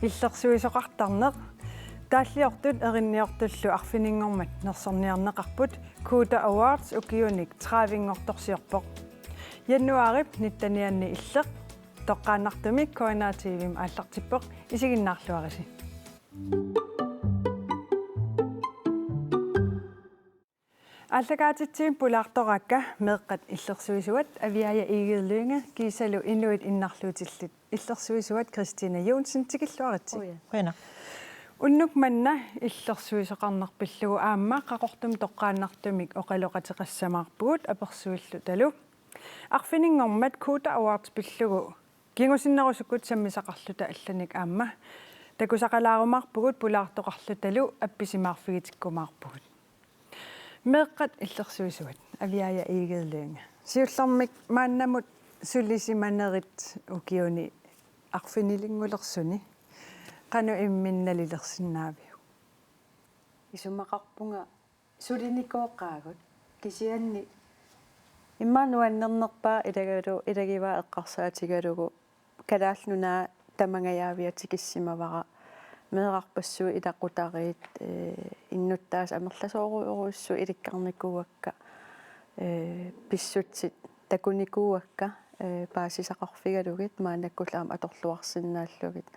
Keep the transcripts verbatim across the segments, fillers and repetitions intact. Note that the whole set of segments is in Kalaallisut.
Illersuisoqartarneq. Taalliortut erinniortullu arfininngormat nersorniarneqarput Kuuta Awards ukiunik tredivenngortorsiorpoq. Januaarip nittenianni Illeq. Toqqaannartumik K N R T V-mi aallartippoq, isiginnaarluarisi. Aallakaatitsivimmi pulaartoraakka meeqqat illersuisuat Aviaja Egede Lynge kiisalu inuit innarluutillit illersuisuat Christina Johnsen, tikilluaritsi. Oi. Qujanaq. Unnuk manna illersuisoqarneq pillugu aamma Qaqortumi toqqaannartumik oqaloqateqassamaarpugut apersuillutalu. Arfininngormat Kuuta Awards pillugu kingusinnerusukkut sammisaqarluta allanik aamma takusaqalaarumaarpugut pulaartoqarlutalu appisimaarfigitikkumaarpugut. Meeqqat illersuisuat Aviaja Egede Lynge. Siullermik maannamut sulisimanerit ukiuni arfinilinngulersuni qanoq imminut nalilersinnaaviuk? Isumaqarpunga sulinikooqaagut kisianni immaqa nuannernerpaaq ilagalu-, ilagivaa eqqarsaatigalugu Kalaallit Nunaat tamangajaavia tikissimavara meerarpassuit ilaqutariit, ee, innuttaasut amerlasoorujorujussuit ilikkarnikuuakka, ee, pissutsit takunikuuakka, ee, paasisaqarfigalugit maannakkullu aamma atorluarsinnaallugit.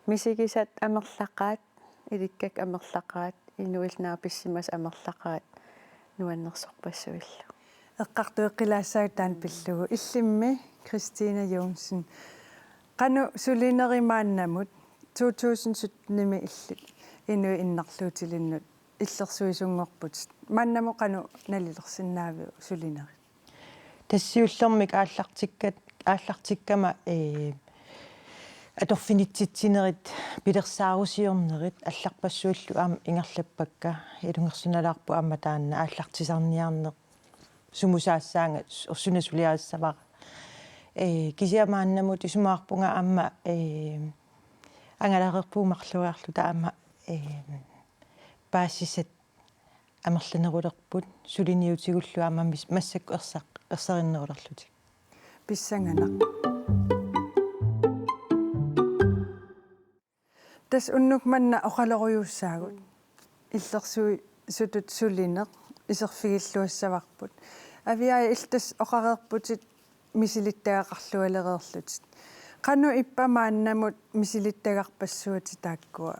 Misigisat amerlaqaat, ilikkakka amerlaqaat, inuillu naapissimasut amerlaqaat nuannersorpassuillu. Eqqartueqqilaassaagut taanna pillugu. Illimmi Christina Johnsen. Qanoq sulinerit maannamut to tusind syttenimi illit inuit innarluutilinnut illersuisunngorputit. Maannamut qanoq nalilersinnaaviuk sulinerit? Tassa siullermik aallartikkat-, aallartikkama, ee, atorfinitsitsinerit, pilersaarusiornerit allarpassuillu aamma ingerlappakka, ilungersunalaarpoq aamma taanna aallartisarniarneq, sumusaassaanga s-, suna suliarissavara. Ee, kisianni maannamut isumaqarpunga aamma, ee, angalareerpugut marloriarluta aamma, ee, paasisat amerlanerulerput, suliniutigullu aamma mis-, massakkut ersaq-, ersarinnerulerlutik. Pissanganaq. Tassa unnuk manna oqalorujussuussaagut. Illersuisutut sulineq iserfigilluassavarput. Aviaja, illit tassa oqareerputit misilittagaqarlualereerlutit. Qanoq ippa maannamut misilittagarpassuatit taakkua,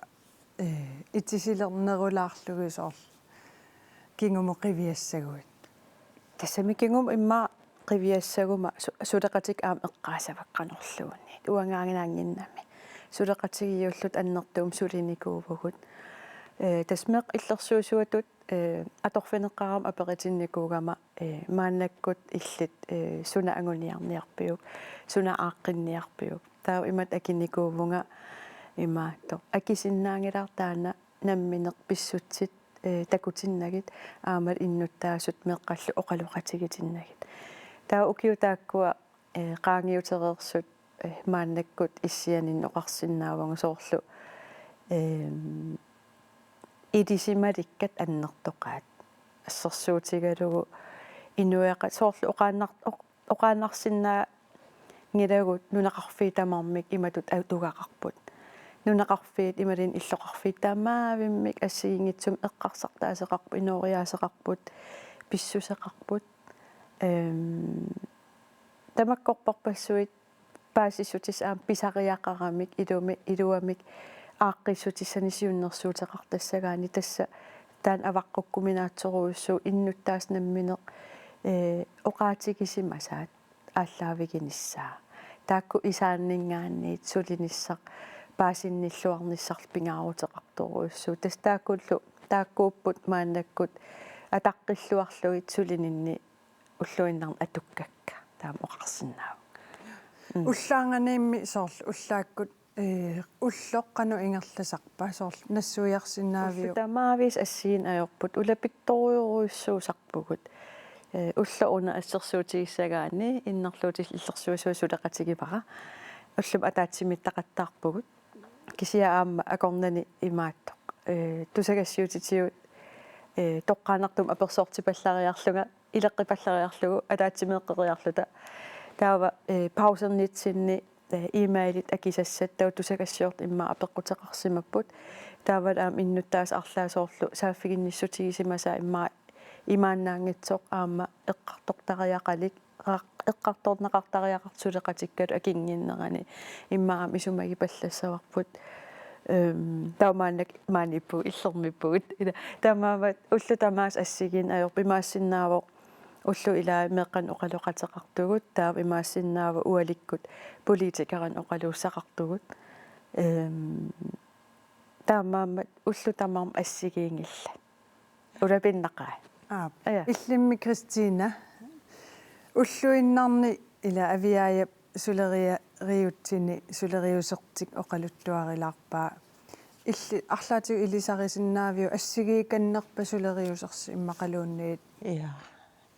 ee, itisilernerulaarlugit soorlu kingumut qiviassaguit? Tassami kingumut immaqa qiviassaguma su-, suleqatigut aamma eqqaasavakka qanorluunniit. Uangaannaannginnami. Suleqatigiilluta annertuumik sulinikuuvugut. Ee, tassa meeqqat illersuisuatut, ee, atorfineqqaarama aperitinnikuugama, ee, maannakkut illit, ee, suna anguniarniarpiuk, suna aaqqinniarpiuk. Taava imatut akinikuuvunga imaattoq: Akisinnaanngilara taanna nammineq pissutsit, ee, takutinnagit aammalu innuttaasut meeqqallu oqaloqatigitinnagit. Taava ukiut taakkua, ee, qaangiutereersut, ee, maannakkut issianinni oqarsinnaavunga soorlu, eem, ilisimalikkat annertoqaat. Assersuutigalugu inuiaqat-, soorlu oqaannar-, oq-, oqaannarsinnaanngilagut nunaqarfiit tamarmik imatut atugaqarput. Nunaqarfiit imaluunniit illoqarfiit tamaavimmik assigiinngitsumik eqqarsartaaseqarput, inooriaaseqarput, pissuseqarput. Ehm, tamakkorparpassuit paasissutissat aamma pisariaqaramik ilumi-, iluamik aaqqissutissanik siunnersuuteqartassagaanni tassa taanna avaqqukkuminaatsorujussuuvoq innuttaasut nammineq, ee, oqaatigisimasaat aallaaviginissaa. Taakku isaanninngaanniit sulinissaq paasinnilluarnissarlu pingaaruteqartorujussuuvoq. Tassa taakkullu, taakkuupput maannakkut ataqqilluarlugit sulininni ulluinnarni atukkakka, taama oqarsinnaavunga. Mm. Ullaarnganiimmi soorlu ullaakkut, ee, ulloq qanoq ingerlasarpa, soorlu nassuiarsinnaaviuk? Ullut tamaavisa assigiinneq ajorput, ulapittorujorujussuusarpugut. Ee, ulloq una assersuutigissagaanni innarluutillit illersuisuat suleqatigivara. Ullumi ataatsimiittoqattaarpugut. Kisianni aamma akornanni imaattoq. Ee, tusagassiutitigut, ee, toqqaannartumik apersortipallariarlunga, ileqqipallariarlugu, ataatsimeeqqeriarluta. Taava, ee, pausernitsinni eh, e-mailit akisassat taava tusagassiortut immaqa apeqquteqarsimapput. Taavalu aamma innuttaasut arlaat soorlu saaffiginnissutigisimasaat immaqa imaannaanngitsoq aamma eqqartortariaqalik, eqqartorneqartariaqartoq suleqatikkalu akinnginnerani immaqa aamma isumagipallassavarput. Ehm, taava maanna maaniippugut, illermippugut. Ila, taamaammat ullut tamaasa assigiinneq ajorpoq, imaassinnaavoq ullut ilaat meeqqanik oqaloqateqartugut, taava imaassinnaavoq ualikkut politikerinik oqaluussaqartugut. Ehm, taamaammat ullut tamarmik assigiinngillat. Ulapinnaqaaq. Aap. Aja. Illimmi Kristina, ulluinnarni ila Aviaajap suleriariutsini suleriusertik oqaluttuarilaarpaa. Illit arlaatigut ilisarisinnaaviuk assigiikannerpa suleriusersi immaqaluunniit? Ja.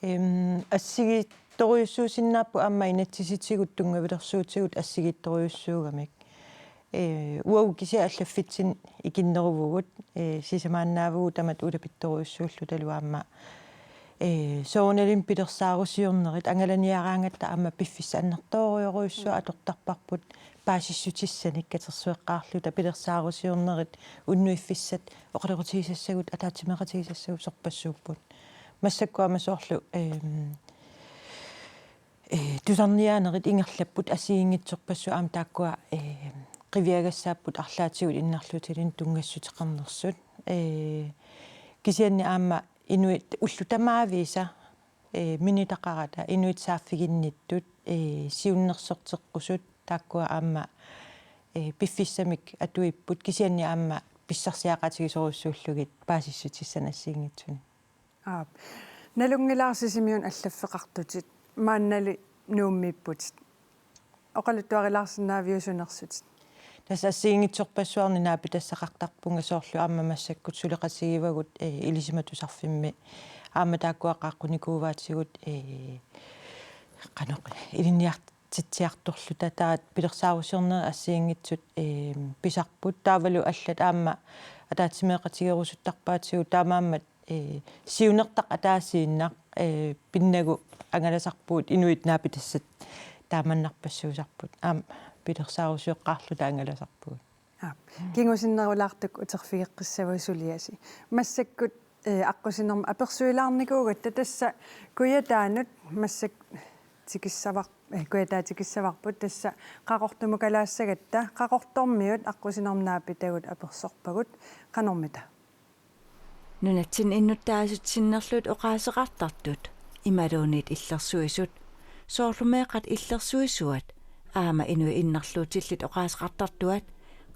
Em, assigiittorujussuusinnaapput aamma inatsisitigut tunngavilersuutigut assigiittorujussuugamik. Ee, uagut kisianni allaffitsinni ikinneruvugut, ee, sisamaannaavugut tamatta ulapittorujussuullutalu aamma, ee, soorunalimi pilersaarusiornerit angalaniaraangatta aamma piffissaq annertoorujorujussuaq atortarparput paasissutissanik katersueqqaarluta pilersaarusiornerit unnuiffissat oqaloqatigisassagut ataatsimeeqatigisassagut sorpassuupput. Massakkut aamma soorlu, em, ee, tusarniaanerit ingerlapput assigiinngitsorpassuit aamma taakkua, ee, qiviagassaapput arlaatigut innarluutilinnut tunngassuteqarnersut. Ee, kisianni aamma inuit ullut tamaavisa, ee, minitaqarata inuit saaffiginnittut, ee, siunnersorteqqusut taakkua aamma, ee, piffissamik atuipput kisianni aamma pissarsiaqatigisorujussuullugit paasissutissanik assigiinngitsunik. Aap. Nalunngilara Sisimiunut allaffeqartutit, maannali Nuummiipputit. Oqaluttuarilaarsinnaaviuk sunersutit? Tassa assigiinngitsorpassuarnik naapitassaqartarpunga soorlu aamma massakkut suleqatigivagut, ee, Ilisimatusarfimmi aamma taakkua qaaqqunikuuvaatigut, ee, qanoq ilinniartitsiartorluta taava pilersaarusiornerit assigiinngitsut, ee, pisarput taavalu allat aamma ataatsimeeqatigerusuttarpaatigut taamaammat ee, siunertaq ataasiinnaq, ee, pinnagu angalasarpugut inuit naapitassat taamannarpassuusarput. Aamma pilersaarusioqqaarluta angalasarpugut. Aap. Kingusinnerulaartukkut uterfigeqqissavagut suliasi. Massakkut, ee, aqqusinermi apersuilaarnikuugatta tassa Kujataanut massakkut tikissavar-, ee, Kujataa tikissavarput tassa Qaqortumu kalaassagatta Qaqortormiut aqqusinermi naapitagut apersorpagut qanormita. Nunatsinni innuttaasut sinnerlugit oqaaseqartartut imaluunniit illersuisut, soorlu meeqqat illersuisuat aamma inuit innarluutillit oqaaseqartartuat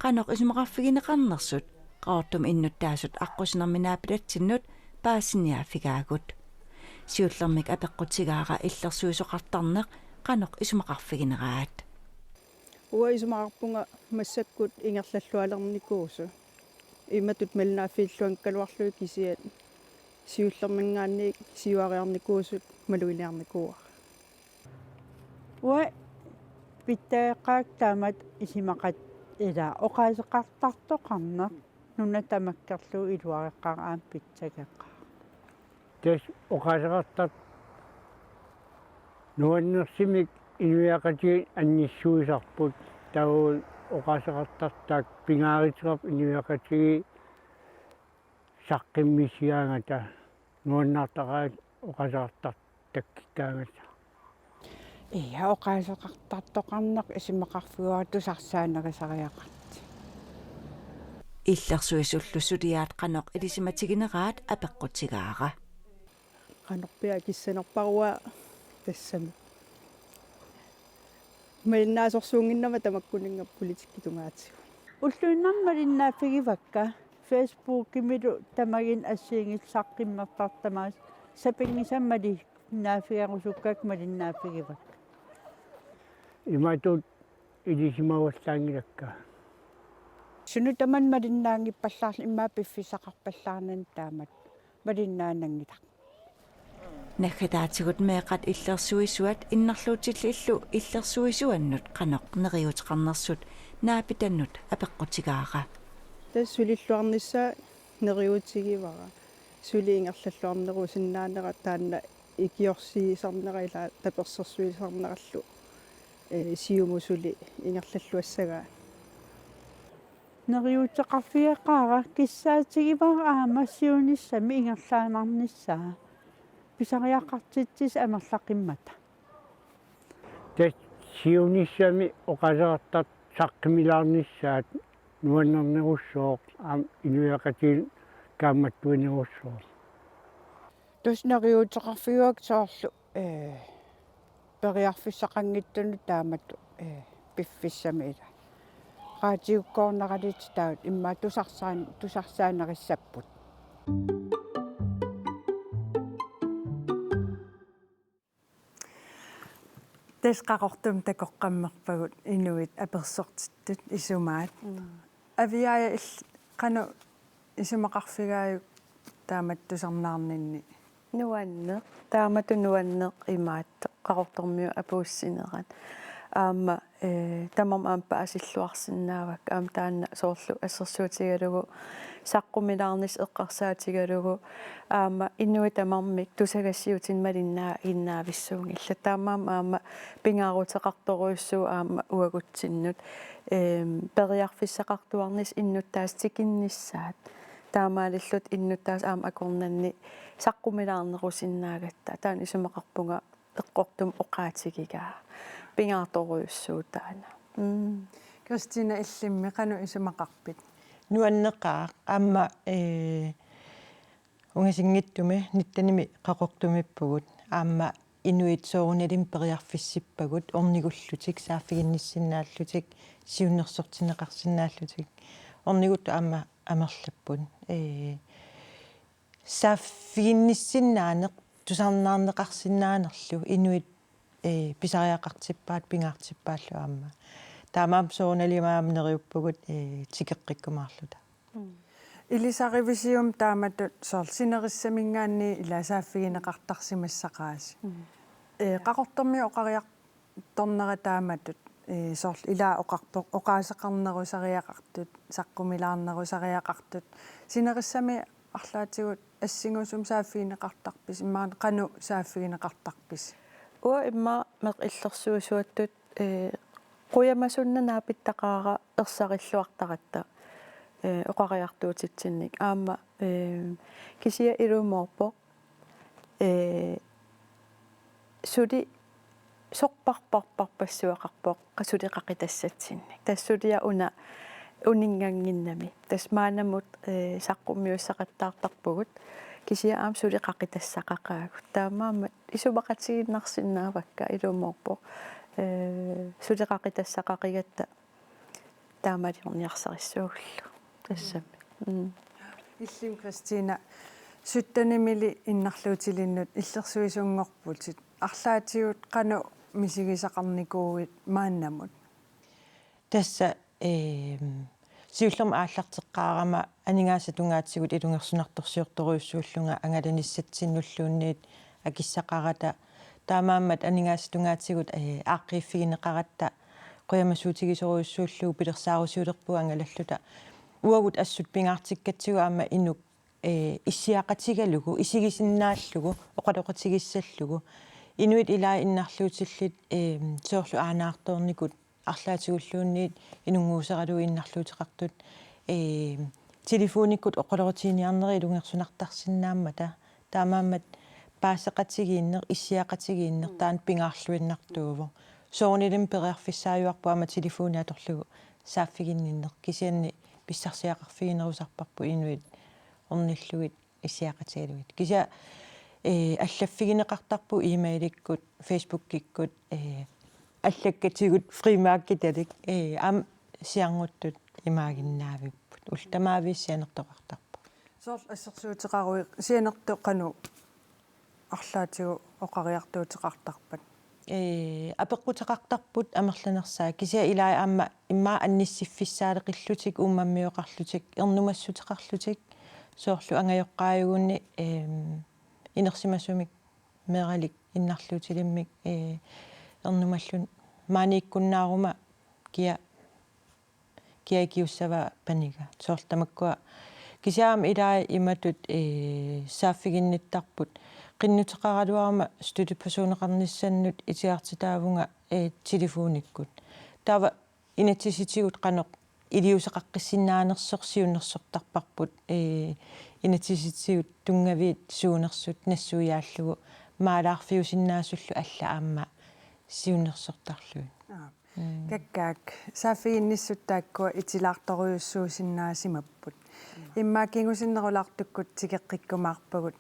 qanoq isumaqarfigineqarnersut Qaqortumi innuttaasut aqqusinermi naapitatsinnut paasiniaaffigaagut. Siullermik apeqqutigaara illersuisoqartarneq qanoq isumaqarfigineraat. Uanga isumaqarpunga massakkut ingerlallualernikuusut. Imatut malinnaaffiilluanngikkaluarlugit kisianni siullerminngaanniit siuariarnikuusut maluginiarnikuuara. Uanga pitsageqqaakka taamatut isumaqat-, ila oqaaseqartartoqarneq nuna tamakkerlugu iluareqqaarama pitsageqqaartoq. Tassa oqaaseqartartoq nuannersumik inuiaqatigiit annissuisarput, taava oqaaseqartartoq taakku pingaaruteqarput inuiaqatigiit saqqummiussigaangata nuannaartaqaat oqaaseqartartut takkukkaangata. Ia, oqaaseqartartoqarneq isumaqarfigaara tusarsaanerusariaqartoq. Illersuisullu suliaat qanoq ilisimatigineraat apeqqutigaara. Qanorpiaq akissanerparuaa tassami. Malinnaasorsuunnginnama tamakkuninnga politikki tungaatigut. Ulluinnarni malinnaaffigivakka Facebookimilu tamaginnik assigiinngitsut saqqummertartut tamaasa sapinngisamik mali- nnaaffigerusukkakka malinnaaffigivakkit. Imatut ilisimavallaanngilakka. Sunut tamanut malinnaanngippallaarluni immaqa piffissaqarpallaarnani taamatut malinnaananngilaq. Naggataatigut meeqqat illersuisuat innarluutillillu illersuisuannut qanoq neriuuteqarnersut naapitannut apeqqutigaara. Tassa sulilluarnissaa neriuutigivara. Suli ingerlalluarnerusinnaanera taanna ikiorsiisarnera ila tapersersuisarnerallu Ee, siumut suli ingerlalluassagaat. Neriuuteqarfigaqaara kissaatigivara aamma siunissami ingerlaannarnissaa pisariaqartitsisut amerlaqimmata. Tassa siunissami oqaaseqartartut saqqumilaarnissaat nuannernerussooq aamma inuiaqatigiit kaammattuinerussooq. Tassa neriuuteqarfigivakka soorlu, ee, periarfissaqanngitsunut taamatut, ee, piffissami ila. Qaatiukkoorneralutik taava immaqa tusarsaan-, tusarsaanerissapput. Tassa Qaqortumi takoqqammerpagut inuit apersortittut isumaat. Mm. Aviaja il-, qanoq isumaqarfigaajuk taamatut tusarnaarninni? Nuanneq, taamatut nuanneq imaattoq, Qaqortormiut apuussinerat. Aamma, ee, tamarmik aamma paasilluarsinnaavakka, aamma taanna soorlu assersuutigalugu saqqumilaarnissaq eqqarsaatigalugu, aamma inuit tamarmik tusagassiuutinnik malinnaaginnaavissuunngillat. Taamaammat aamma pingaaruteqartorujussuuvoq aamma uagutsinnut, eem, periarfissaqartuarnissaq innuttaasut tikinnissaat. Taamaalillutik innuttaasut aamma akornanni saqqumilaarnerusinnaagatta. Taanna isumaqarpunga eqqortumik oqaatigigaa. Pingaartorujussuuvoq taanna. Mm. Kristina, illimmi qanoq isumaqarpit? Nuanneqaaq aamma, ee, ungasinngitsumi nittenimi Qaqortumiippugut. Aamma inuit soorunalimi periarfissippagut ornigullutik, saaffiginnissinnaallutik, siunnersortinneqarsinnaallutik. Orniguttut aamma amerlapput. Ee, saaffiginnissinnaaneq tusarnaarneqarsinnaanerlu inuit, ee, pisariaqartippaat, pingaartippaallu aamma. Taamaammat soorunalimi aamma neriuppugut, ee, tikeqqikkumaarluta. Mm. Ilisarivisiuk taamatut soorlu sinerissaminngaanniit ila saaffigineqartarsimassaqaasi? Mm. Ee, Qaqortormiut oqariartornera taamatut, ee, soorlu ila oqarpoq oqaaseqarnerusariaqartut, saqqumilaarnerusariaqartut. Sinerissami arlaatigut assingusumik saaffigineqartarpisi, imaluunniit qanoq saaffigineqartarpisi? Uanga immaqa meeqqat illersuisuattut, ee, qujamasunnaq naapittaqaara ersarilluartaratta, ee, oqariartuutitsinnik. Aamma, ee, kisianni ilumoorpoq, ee, suli sorparparparpassuaqarpoq, qa-, suli qaqitassatsinnik. Tassa suliaq una uninnganngimmat. Tassa maannamut, ee, saqqummiussaqattaartarpugut. Kisianni aamma suli qaqitassaqaqaagut. Taamaammat isumaqatigiinnarsinnaavakka, ilumoorpoq, ee, suli qaqitassaqaqigatta taamaaliorniarsarissuugullu. Tassami. Mm. Illimmi Kristina, syttenimili innarluutilinnut illersuisunngorputit. Arlaatigut qanoq misigisaqarnikuuit maannamut? Tassa, ehm, siullermik aallarteqqaarama aningaasat tungaatigut ilungersunartorsiortorujussuullunga angalanissatsinnulluunniit akissaqarata. Taamaammat aningaasat tungaatigut, eh, aaqqiiffigineqaratta qujamasuutigisorujussuullugu pilersaarusiulerpugut angalalluta. Uagut assut pingaartikkatsigu aamma inuk, eh, issiaqatigalugu, isigisinnaallugu, oqaloqatigissallugu. Inuit ilaat innarluutillit, eh, soorlu aanaartoornikut arlaatigulluunniit inunnguuseralugu innarluuteqartut, eh, telefonikkut oqaloqatiginiarnerit ilungersunartarsinnaammata. Taamaammat paaseqatigiinneq, issiaqatigiinneq, mm, taanna pingaarluinnartuuvoq. Soorunalimi periarfissaajuarpoq aamma telefoni atorlugu saaffiginninneq. Kisianni pissarsiaqarfiginerusarparput inuit ornillugit issiaqatigalugit. Kisianni, eh, allaffigineqartarput e-mailikkut, Facebookikkut, eh, allakkatigut frimærkitalik, eh, aamma siarnguttut imaaginnaavipput. Ullut tamaaviisa sianertoqartarpoq. Soorlu assersuuteqaruit sianertoq qanoq arlaatigut oqariartuuteqartarpat? Ee, apeqquteqartarput amerlanersaat, kisianni ilaat aamma immaqa annissiffissaaleqillutik, uummammioqarlutik, ernumassuteqarlutik, soorlu angajoqqaajugunni, eem, inersimasumik meeralik innarluutilimmik, ee, ernumalluni maaniikkunnaaruma kia kia ikiussavaa paniga. Soorlu tamakkua kisianni aamma ilaat imatut, eh, saaffiginnittarput Qinnuteqaraluaruma støttepersoneqarnissannut itigartitaavunga, eh, telefonikkut. Taava inatsisitigut qanoq iliuuseqaqqissinnaannersoq siunnersortarparput, eh, inatsisitigut tunngaviit siunnersut nassuiaallugu maalaarfiusinnaasullu alla aamma siunnersortarlugit. Aap. Mm. Kakkaak, saaffiginnissut taakkua itilaartorujussuusinnaasimapput. Immaqa kingusinnerulaartukkut tikeqqikkumaarpagut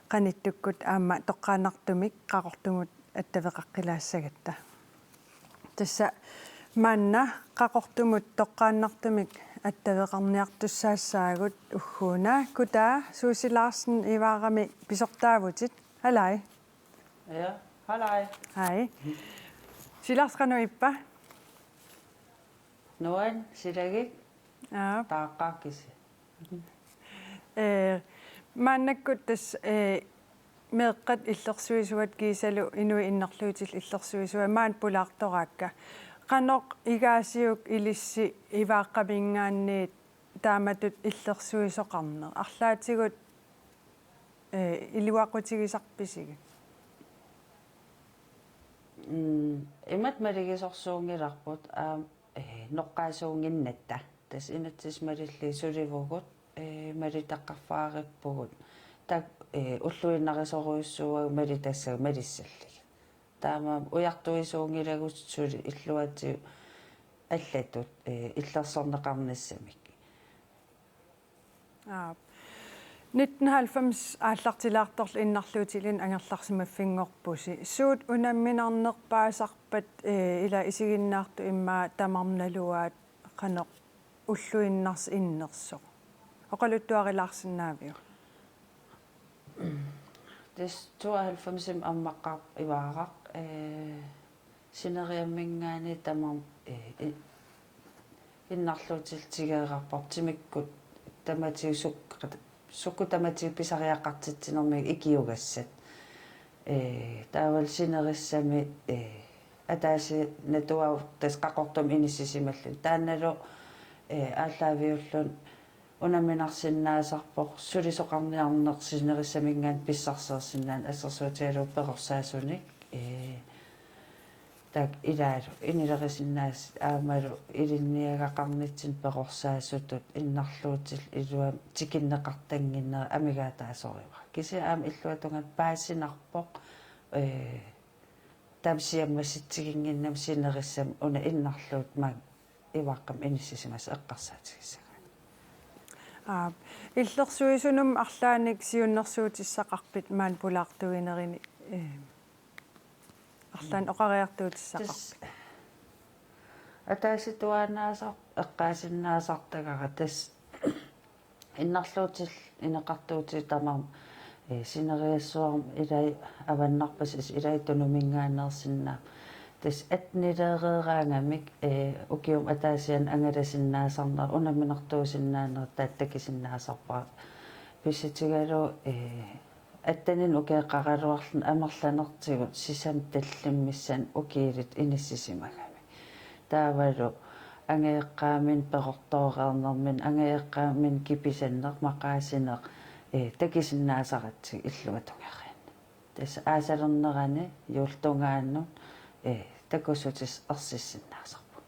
qanittukkut aamma toqqaannartumik Qaqortumut attaveqaqqilaassagatta. Tassa maanna Qaqortumut toqqaannartumik attaveqarniartussaassaagut ugguuna. Kutaa Susie Larsen Ivaarami pisortaavutit. Halaj. Ja, halaj. Hej. Silarsi qanoq ippa? Nuann, silagik. Aap. Taaqqaakkisi. Eh, maannakkut tassa, eh, meeqqat illersuisuat kiisalu inuit innarluutillit illersuisuat maani pulaartoraakka. Qanoq igaasiuk ilissi Ivaaqqaminngaanniit taamatut illersuisoqarneq? Arlaatigut, eh, iluaqutigisarpisigit? Mm, imatut maligisorsuunngilarput, aamma, eh, noqqaasuunnginnatta. Tassa inatsisit malillugit sulivugut, eh, malitaqarfaarippugut. Taakku, eh, ulluinnarisorujussuuagut malitassagut malissallugit. Taamaammat ujartuisuunngilagut suli illuatsigut allatut, eh, illersorneqarnissamik. Aap. Nitten halvfems aallartilaartorlu innarluutilinnut angerlarsimaffinngorpusi. Suut unamminarnerpaasarpat, eh, ila isiginnaartut immaqa tamarmik naluaat qanoq ulluinnarsi innersoq? Oqaluttuarilaarsinnaaviuk? Tassa tooghalvfemsimi ammaqqaarpoq Ivaaraq, eh, sineriamminngaanniit tamarmik, eh, i-, innarluutillit tiguararput timikkut tamatigut suk-, sukkut tamatigut pisariaqartitsinermik ikiugassat. Eh, taavalu sinerissami, eh, ataasiinnaq tuaartut tassa Qaqortumi inissisimalluni. Taannalu, eh, aallaaviulluni unamminarsinnaasarpoq sulisoqarniarneq sinerissaminngaanniit pissarsisinnaanani assersuutigalugu perorsaasunik, eh, taakku ilaalu inilerisinnaasut aammalu ilinniagaqarnitsinni perorsaasutut innarluutillit iluamik tikinneqartannginnerat amigaataasorivara. Kisianni aamma illuatungaani paasinarpoq, eh, taama siammassitsiginnginnami sinerissami una innarluutit maanga Ivaaqqami inissisimasut eqqarsaatigissagaanni. Aap. Illersuisunummut arlaannik siunnersuutissaqarpit maani pulaartuinerini, eh, arlaannik oqariartuutissaqarpit? Tassa ataasiinnaasarpoq eqqaasinnaasartagara tassa innarluutillit ineqartuutigut tamarmik, eh, sineriassuarmi ilai avannarpaat ilai Tunuminngaanneersinnaapput. Tassa attenileereeraangamik, eh, ukiumut ataasiaannut angalasinnaasarnera unamminartuusinnaanera taakku takusinnaasarpara. Pissutigalugu, eh, atteninik ukioqaraluarluni amerlanertigut sisamat tallimmissaat ukiulik inissisimagami. Taavalu angajoqqaaminik perortooreernerminik angajoqqaaminik kipisanneq maqaasineq, eh, takusinnaasaratsigu illuatungeriinni. Tassa aasalernerani juullip tungaanut, eh, takussutissat ersissinnaasarput.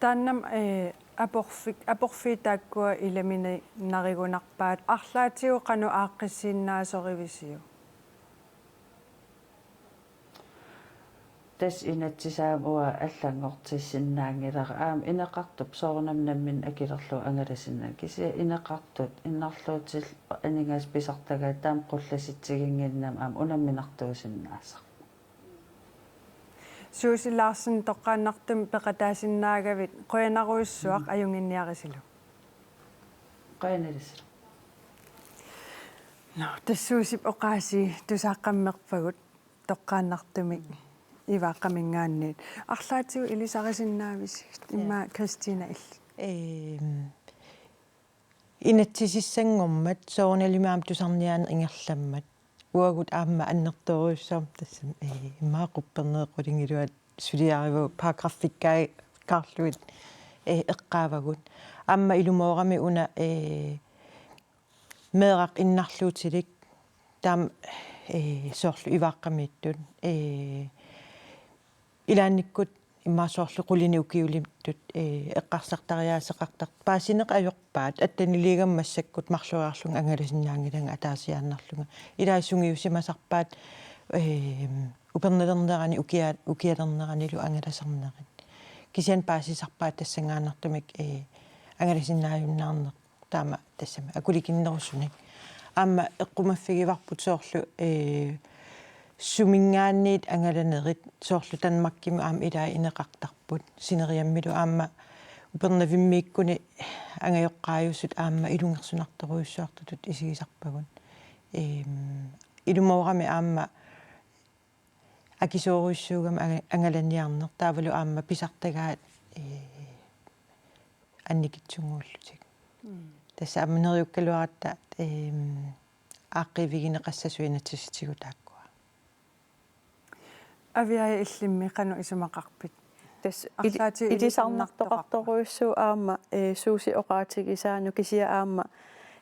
Taannami, eh, aporfik-, aporfiit taakkua ilaminnarigunarpaat, arlaatigut qanoq aaqqissinnaasorivisiuk? Tassa inatsisaamut uanga allanngortissinnaanngilara aamma ineqartup soorunami nammineq akilerlugu angalasinnaaneq. Kisianni ineqartut innarluutillit aningaasat pisartagaat taama qullasitsiginnginnami aamma unamminartuusinnaasarpoq. Susie Larsen, toqqaannartumik peqataasinnaagavit, qujanarujussuaq. Mm. Ajunnginniarisilu. Qujanarisilu. Nå, tassa Susiep oqaasii tusaaqqammerpagut toqqaannartumik Ivaaqqaminngaanniit. Arlaatigut ilisarisinnaavisigit. Ja. Immaqa Kristina illit. Ehm, inatsisissanngormat soorunalimi aamma tusarniaaneq ingerlammat. Uagut aamma annertoorujussuarmik tassami, eh, immaqa qupperneq qulingiluat suliarivagut paragraffikkaarlugit, eh, eqqaavagut. Aamma ilumoorami una, eh, meeraq innarluutilik Taama, ee, soorlu Ivaaqqamiittut, ee, ilaannikkut immaqa soorlu qulinik ukiulittut, ee, eqqarsartariaaseqartartut paasineq ajorpaat, atteniliigama massakkut marloriarlunga angalasinnaanngilanga ataasiaannarlunga. Ilaa sungiusimasarpaat, ee, upernalernerani ukia-, ukialerneranilu angalasarnerit. Kisianni paasisarpaat tassanngaannartumik, ee, angalasinnaajunnaarneq. Taama tassami akulikinnerusunik. Aamma eqqumaffigivarput soorlu, ee, suminngaanniit angalanerit soorlu Danmarkimi aamma ilaa ineqartarput. Sineriammilu aamma Upernavimmiikkuni angajoqqaajusut aamma ilungersunartorujussuartutut isigisarpagut. Eem, ilumoorami aamma akisoorujussuugami anga-, angalaniarneq taavalu aamma pisartagaat, ee, annikitsunnguullutik. Mm. Tassa aamma neriukkaluaratta, eem, aaqqiivigineqassasut inatsisitigut taakkua. Aviaja, illimmi qanoq isumaqarpit? Tassa ili-, arlaatigut ilisarnartoqartorujussuuvoq aamma, ee, Suusi oqaatigisaanut kisianni aamma,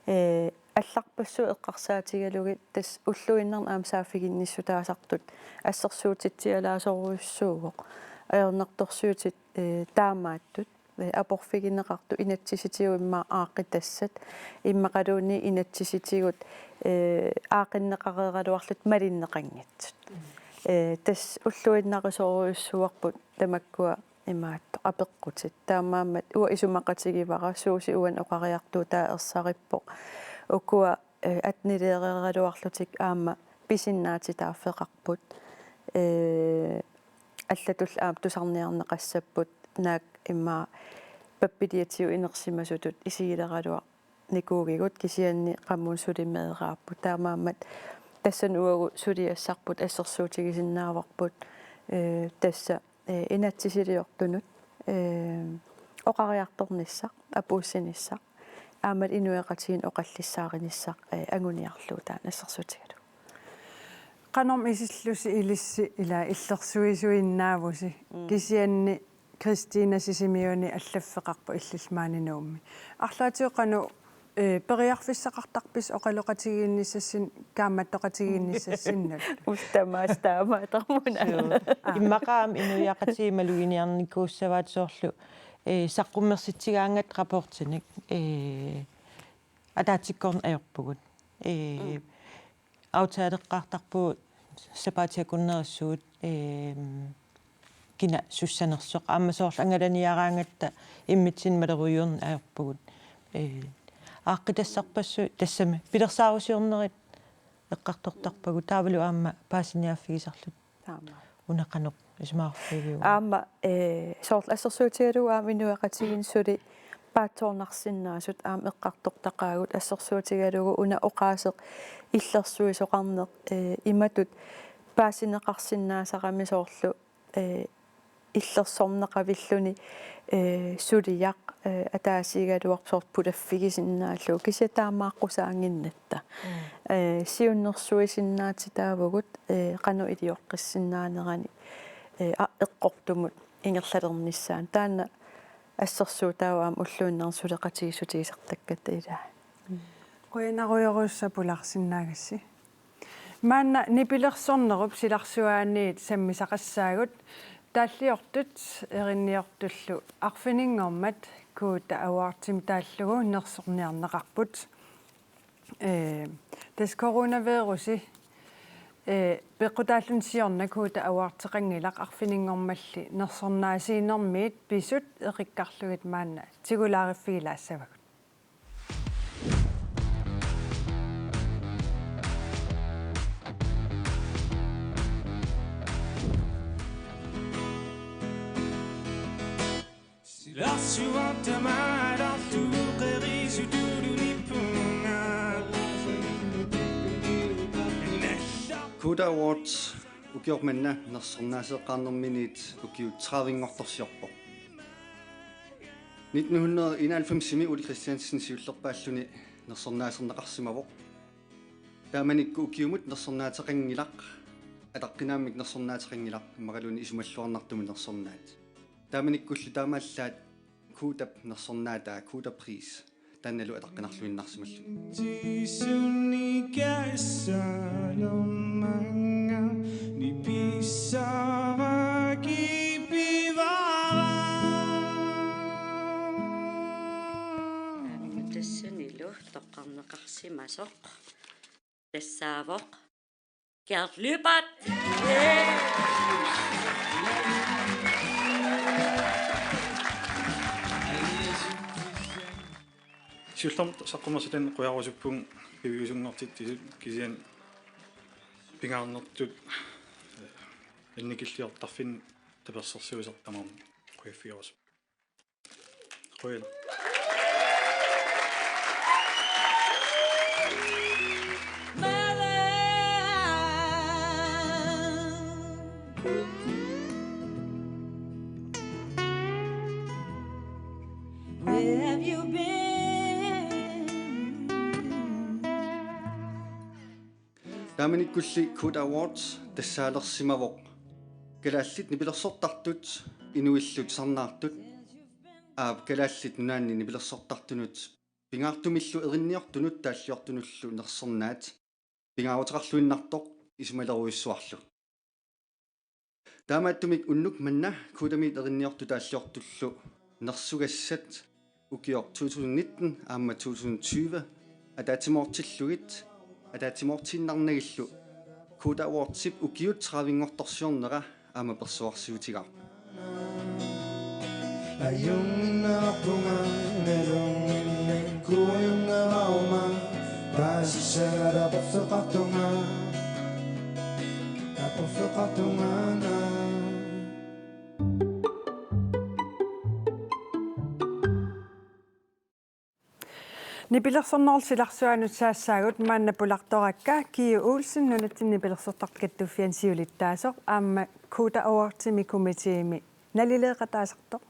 ee, allarpassuit eqqarsaatigalugit tassa ulluinnarni aamma saaffiginnissutaasartut assersuutitsialaasorujussuuvoq. Ajornartorsiutit, ee, taamaattut, ee, aporfigineqartut inatsisitigut immaqa aaqqitassat, immaqaluunniit inatsisitigut, ee, aaqqinneqareeraluarlutik malinneqanngitsut. Ee, tassa ulluinnarisorujussuarput tamakkua imaattoq apeqqutit. Taamaammat uanga isumaqatigivara Suusi uani oqariartuutaa ersarippoq. Ukua, ee, atteniliireeraluarlutik aamma pisinnaatitaaffeqarput. Ee, allatulli aamma tusarniarneqassapput naak immaqa pappiliatigut inersimasutut isigileraluarnikuugigut kisianni qamuuna suli meeraapput. Taamaammat tassani uagut suliassarput assersuutigisinnaavarput, ee, tassa, ee, inatsisiliortunut, ee, oqariartornissaq, apuussinissaq, aamma inuiaqatigiinni oqallissaarnissaq, ee, anguniarlugu taanna assersuutigalugu. Qanormi isillusi ilissi ila illersuisuinnaavusi, mm, kisianni Kristina Sisimiuni allaffeqarpoq illillu maani Nuummi. Arlaatigut qanoq, ee, periarfissaqartarpisi oqaloqatigiinnissassin-, kaammattoqatigiinnissassinnut? Uus tamaasa taamaattarmuna. Suu. Aa. Immaqa aamma inuiaqatigiit maluginiarnikuussavaat soorlu, ee, saqqummersitsigaangatta rapportinik, ee, ataatsikkoorneq ajorpugut. Ee, mm. Aftaleqqaartarpugut sapaatip akunnerissuit, eem, kina sussanersoq. Aamma soorlu angalaniaraangatta immitsinnut malerujoorneq ajorpugut. Ee, aaqqitassarpassuit tassami pilersaarusiornerit eqqartortarpagut taavalu aamma paasiniaaffigisarluta. Taama. Una qanoq isumaqarfigiuk? Aamma, ee, soorlu assersuutigalugu aamma inuiaqatigiinni suli paatsoornarsinnaasut aamma eqqartortaqaagut assersuutigalugu una oqaaseq illersuisoqarneq, ee, imatut paasineqarsinnaasarami soorlu, ee, illersorneqavilluni, ee, suliaq, ee, ataasigaluarpoq soorlu pulaffigisinnaallugu kisianni taamaaqqusaannginnatta. Mm. Ee, siunnersuisinnaatitaavugut, ee, qanoq ilioqqissinnaanerani, ee, a-, eqqortumut ingerlalernissaanut. Taanna assersuutaavoq aamma ulluinnarni suleqatigiissutigisartakkatta ilaa. Qujanarujorujussuaq pulaarsinnaagassi. Maanna nipilersornerup silarsuaaniit sammisaqassaagut, taalliortut erinniortullu arfininngormat Kuuta Awardimi taallugu nersorniarneqarput. Ee, tassa coronavirusi, ee, peqqutaalluni siorna Kuuta Awardeqanngilaq, arfininngormalli nersornaasiinermiit pisut eqikkarlugit maanna tigulaariffigilaassavagut. Silarsuaq tamaalaarlugu qeriisutulunippunga. Kuuta Awards ukioq manna nersornaaseeqqaarnerminiit ukiut tredivinngortorsiorpoq. Nitten hundrede enoghalvfemsimi Ole Kristiansen siullerpaalluni nersornaaserneqarsimavoq. Taamanikkut ukiumut nersornaateqanngilaq, ataqqinaammik nersornaateqanngilaq, immaqaluunniit isumalluarnartumik nersornaat. Taamanikkullu taamaallaat Kuutap nersornaataa, Kuuta Pris, taannalu ataqqinarluinnarsimalluni. Kassaloormanga nipissavara kipivara. Tassanilu toqqarneqarsimasoq tassaavoq Gert Lyberth. Siullermik saqqummersitani qujarusuppunga piviusunngortitsisut kisianni pingaarnertut, eh, annikilliortarfinni tapersersuisartut tamarmik qujaffigerusuppunga. Qujan. Where have you been? Taamanikkulli Kut Awards tassaalersimavoq kalaallit nipilersortartut inuillu tusarnaartut, aap, Kalaallit Nunaanni nipilersortartunut pingaartumillu erinniortunut taalliortunullu nersornaat pingaaruteqarluinnartoq isumalerujussuarlu. Taamaattumik unnuk manna Kutamiit erinniortut taalliortullu nersugassat ukioq to tusind nitten aamma to tusind tyve ataatsimoortillugit ataatsimoortiinnarnagillu Kut Awardsip ukiut tredivinngortorsiornera aamma persuarsiutigaarput. Ajunnginaarpunga nalunngilluinnarama paasissaara aporfeqartunga, aporfeqartunga. Nipilersornerup silarsuanut saassaagut maanna pulartorakka Kiu Olsen, nunatsinni nipilersortartut kattuffianni siulittaasoq aamma Kut Awardsimi komiteemi nalileeqataasartoq.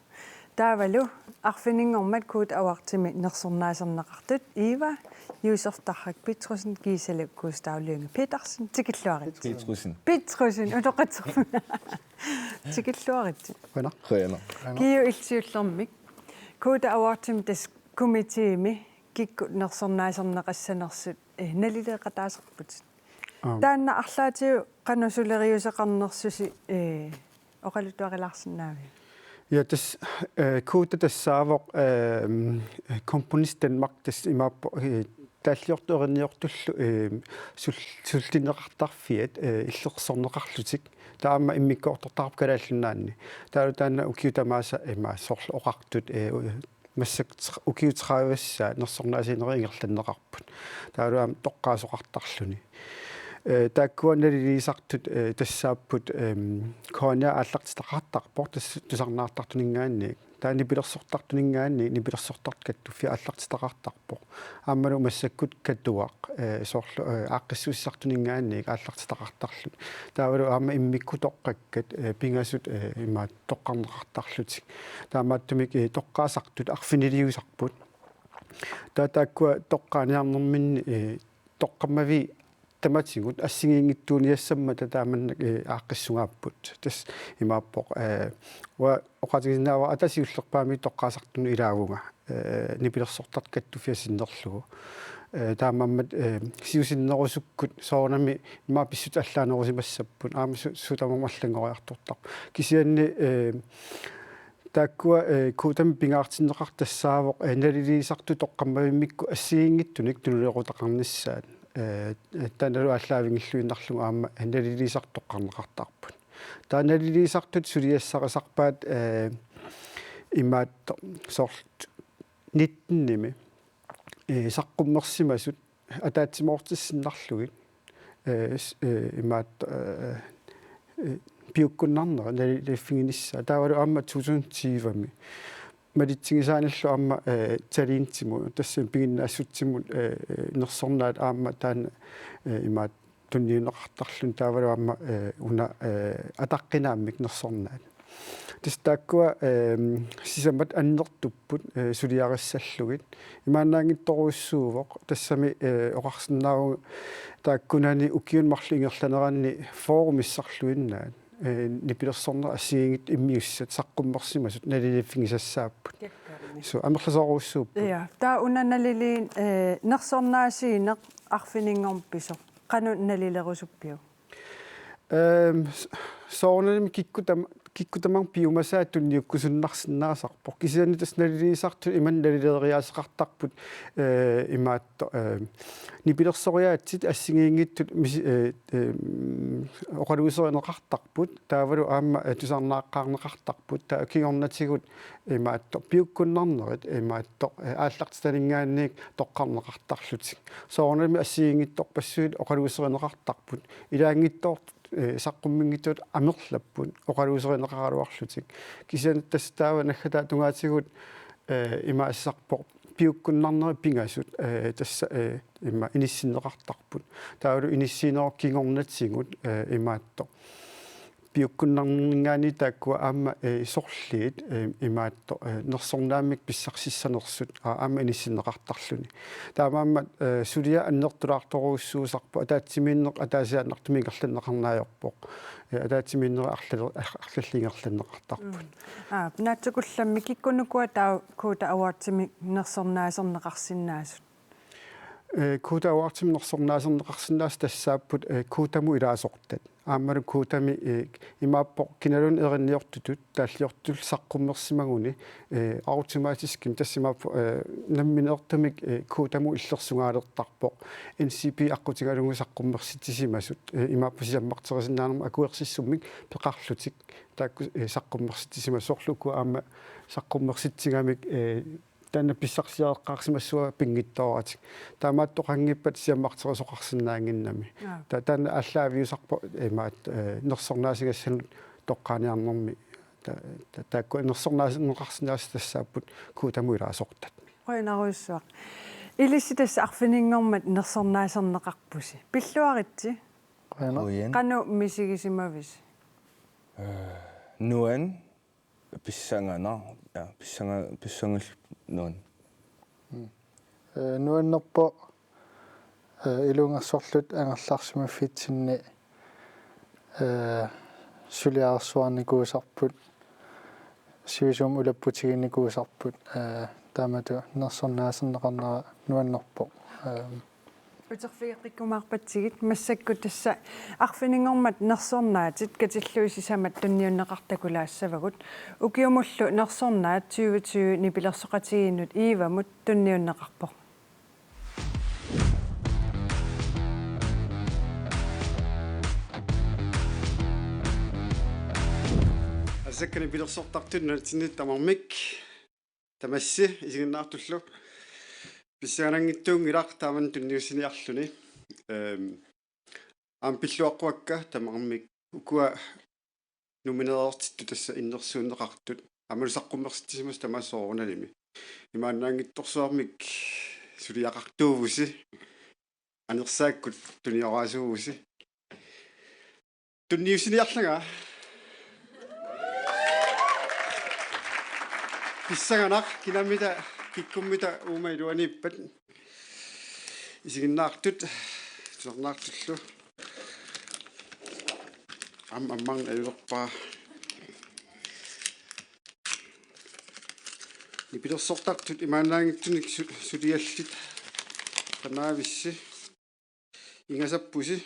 Taavalu arfininngormat Kut Awardsimi nersornaaserneqartut Eva Josef Tarrak Petrussen, Gisela Gustav Lynge Petersen, tikilluarit. Petrussen. Petrussen, utoqqatserpunga. Tikilluarit. Qujanaq. Qujanaq. Kiu, illit siullermik Kut Awardsimi tassa komiteemi kikkut nersornaaserneqassanersut, eh, nalileeqataasarputit. Aap. Taanna arlaatigut qanoq suleriuseqarnersusi, eh, oqaluttuarilaarsinnaaviuk? Ja, tassa, eh, Kut tassaavoq, eh, Komponist Danmark, tassa imaappoq, eh, taalliortut erinniortullu, eh, sul-, sullinneqartarfiat, eh, illersorneqarlutik. Taava aamma immikkoortortaqarpoq Kalaallit Nunaanni. Taavalu taanna ukiut tamaasa ima soorlu oqartut, eh, massakkut ukiut tredivissaat nersornaasiinerit ingerlanneqarput. Taavalu aamma toqqaasoqartarluni. Eh, taakkua naliliisartut, eh, tassaapput, ehm, K N R aallartitaqartarpoq, tassa tusarnaartartuninngaanniit. Taava nipilersortartuninngaanniit, nipilersortartut kattuffiat aallartitaqartarpoq. Aammalu massakkut Katuaq, eh, soorlu, eh, aaqqissuussisartuninngaanniit aallartitaqartarluni. Taavalu aamma immikkut toqqakkat, eh, pingasut, eh, imaattoq toqqarneqartarlutik. Taamaattumik, eh, toqqaasartut arfiniliusarput. Taava taakkua toqqaaniarnerminni, eh, toqqammavii tamatigut assigiinngitsuuniassammata taamannak, eh, aaqqissugaapput. Tassa imaappoq, eh, uanga oqaatigisinnaavara ataaseq siullerpaamik toqqaasartunut ilaavunga, eh, nipilersortartut kattuffiat sinnerlugu. Eh, taamaammat, eh, siusinnerusukkut soorunami ima pissutsit allaanerusimassapput, aamma su-, suut tamarmik allanngoriartortarput. Kisianni, eh, taakkua, eh, Kutami pingaartinneqartoq tassaavoq, eh, naliliisartut toqqammavimmikkut assigiinngitsunik tunuliaqutaqarnissaat. Eh, taannalu aallaavigiilluinnarlugu aamma naliliisartut toqqarneqartarput. Taava naliliisartut suliassarisarpaat, eh, imaattoq soorlu nittenimi, eh, saqqummersimasut ataatsimoortissinnarlugit, eh, s-, eh, imaattoq, eh, eh, piukkunnarnerat naliliiffiginissaat. Taavalu aamma to tusind tyvemi malitsigisaanillu aamma, eh, Talentimut, tassami piginnaassutsimut, eh, eh, nersornaat aamma taanna, eh, imaattoq tunniunneqartarluni taavalu aamma, eh, una, eh, ataqqinaammik nersornaat. Tassa taakkua, eh, sisamat annertupput, eh, suliarissallugit. Imaannaanngitsorujussuuvoq, tassami, eh, oqarsinnaavunga taakkunani ukiuni marluk ingerlaneranni fyrre missarluinnaat. eh, nipilersorneq assigiinngitsut immiussat saqqummersimasut naliliiffigisassaapput. Kikkarni. Suu, amerlasoorujussuupput. Ja, taava una naliliin, eh, nersornaasiineq arfininngormat pisoq. Qanoq nalilerusuppiuk? Ehm, s-, soorunalimi kikkut tam-, kikkut tamarmik piumasaat tunniukkusunnarsinnaasarpoq. Kisianni tassa naliliisartut imannak nalileriaaseqartarput, eh, imaattoq, eh, nipilersoriaatsit assigiinngitsut misi-, eh, eh, mm, oqaluuserineqartarput, taavalu aamma, eh, tusarnaaqqaarneqartarput, taava kingornatigut imaattoq piukkunnarnerit, imaattoq, eh, aallartitaninngaanniit toqqarneqartarlutik. Soorunalimi assigiinngitsorpassuit oqaluuserineqartarput. Ilaanngitsoortut, eh, saqqummiinngitsuat amerlapput oqaluuserineqaraluarlutik. Kisianni tassa taava naggataa tungaatigut, eh, imaasisarpoq piukkunnarnerit pingasut, eh, tassa, eh, ima inissinneqartarput. Taavalu inissiinerup kingornatigut, eh, imaattoq. Piukkunnarninngaanniit taakkua aamma, eh, sorliit, eh, imaattoq, eh, nersornaammik pissarsissanersut, aa, aamma inissinneqartarluni. Taamaammat, eh, suliaq annertulaartorujussuusarpoq, ataatsimiinneq ataasiaannartumik ingerlanneqarneq ajorpoq. Eh, ataatsimiinnerit arlali-, ar-, arlallit ingerlanneqartarput. Mm. Aa, naatsukullammik kikkunnukua taava Kuuta Awardsimik nersornaaserneqarsinnaasut? Eh, Kuuta Awardsimik nersornaaserneqarsinnaasut tassaapput, eh, Kuutamut ilaasortat. Aammalu Kuutami, eh, imaappoq kinaluunniit erinniortutut, taalliortutut saqqummersimaguni, eh, automatiskimik tassa imaappoq, eh, nammineertumik, eh, Kuutamut illersugaalertarpoq. N C P aqqutigalugu saqqummersitsisimasut, eh, imaappoq siammarterisinnaanermut akuersissummik peqarlutik, taakku, eh, saqqummersitsisimasut, soorlu ukua aamma saqqummersitsigamik, eh, taanna pissarsiareqqaarsimassuaq pinngitsooratik. Taamaattoqanngippat siammarterisoqarsinnaannginnami. Aa. Ta-, taanna aallaaviusarpoq imaattoq, eh, nersornaasigassanut toqqaaniarnermi. Ta-, ta-, taakku nersornaaserneqarsinnaasut tassaapput Kuutamut ilaasortat. Qujanarujussuaq. Ilissi tassa arfininngormat nersornaaserneqarpusi. Pilluaritsi. Qujanaq. Qujan. Qanoq misigisimavisi? Eh, nuan. Pissanganaq, ja, pissanga-, pissangallutik nuann-. Mm. Eh, nuannerpoq, eh, ilungersorluta angerlarsimaffitsinni, eh, suliarsuarnikuusarput, sivisuumik ulapputiginikuusarput, eh, taamatut nersornaaserneqarnera nuannerpoq. Eh, Uterfigeqqikkumaarpatsigit, massakkut tassa arfininngormat nersornaatit katillugit sisamat tunniunneqartakulaassavagut. Ukiumullu nersornaat tyve tyve nipilersoqatigiinnut Evamut tunniunneqarpoq. Asakka nipilersortartut nunatsinnit tamarmik. Tamassi isiginnaartullu. Pissangananngitsuunngilaq taamannak tunniussiniarluni. Ehm, aamma pilluaqquakka tamarmik ukua nomineerertittut tassa innersuunneqartut. Aammalu saqqummersitsisimasut tamaasa soorunalimi. Imaannaanngitsorsuarmik suliaqartuuvusi. Anersaakkut tunioraasuuvusi. Tunniussiniarlanga. Pissanganaq, kinammita, kikkummita uuma iluaniippat. Isiginnaartut, tusarnaartullu. Aamma ammarneq ajulerpara. Nipilersortartut imaannaanngitsunik su-, suliallit. Tamaavissi. Ingasappusi.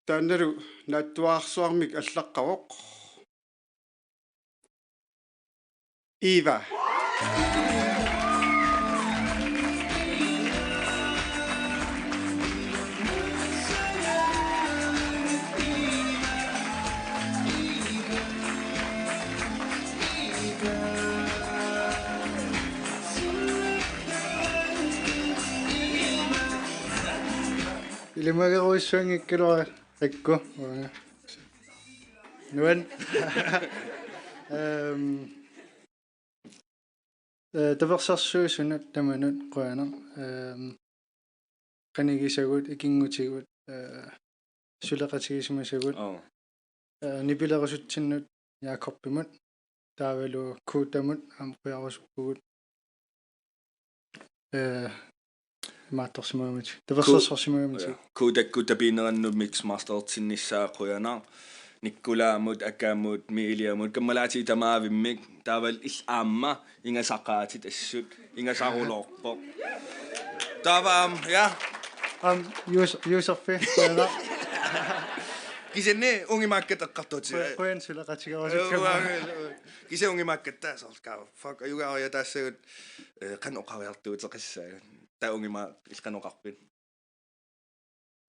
Taannalu naatsuararsuarmik allaqqavoq. Eva. Ilimagerujussuanngikkaluarikku. Nuann. Ehm, eh, tapersersuisunut tamanut qujanaq. Ehm, qanigisagut, ikinngutigut, eh, suleqatigisimasagut. Oo. Eh, nipilerusutsinnut Jakobimut, taavalu Kuutamut aamma qujarusuppugut. Eh, Imaattorsimagamitik. Tapersersorsimagamitik. Kuutakku tapiinerannut mixmastertinnissaa qujanaq. Nikkulaamut, Akamut, Miiliamut, kammalaatigit tamaavimmik, taavalu illit aamma ingasaqaatit assut, ingasaruloorpoq. Taava aamma, ja. Aamma Juus-, Juuserfi, qujanaq. Kisianni ungimaakkat eqqartuutit. Qujan-, qujanaq suleqatigerusukkamma. Kisianni ungimaakkat taava soorlu, fuck, ajugaariataassagut, eh, qanoq oqariartuuteqassaagut. Taava ungimaaq illit qanoq oqarpit?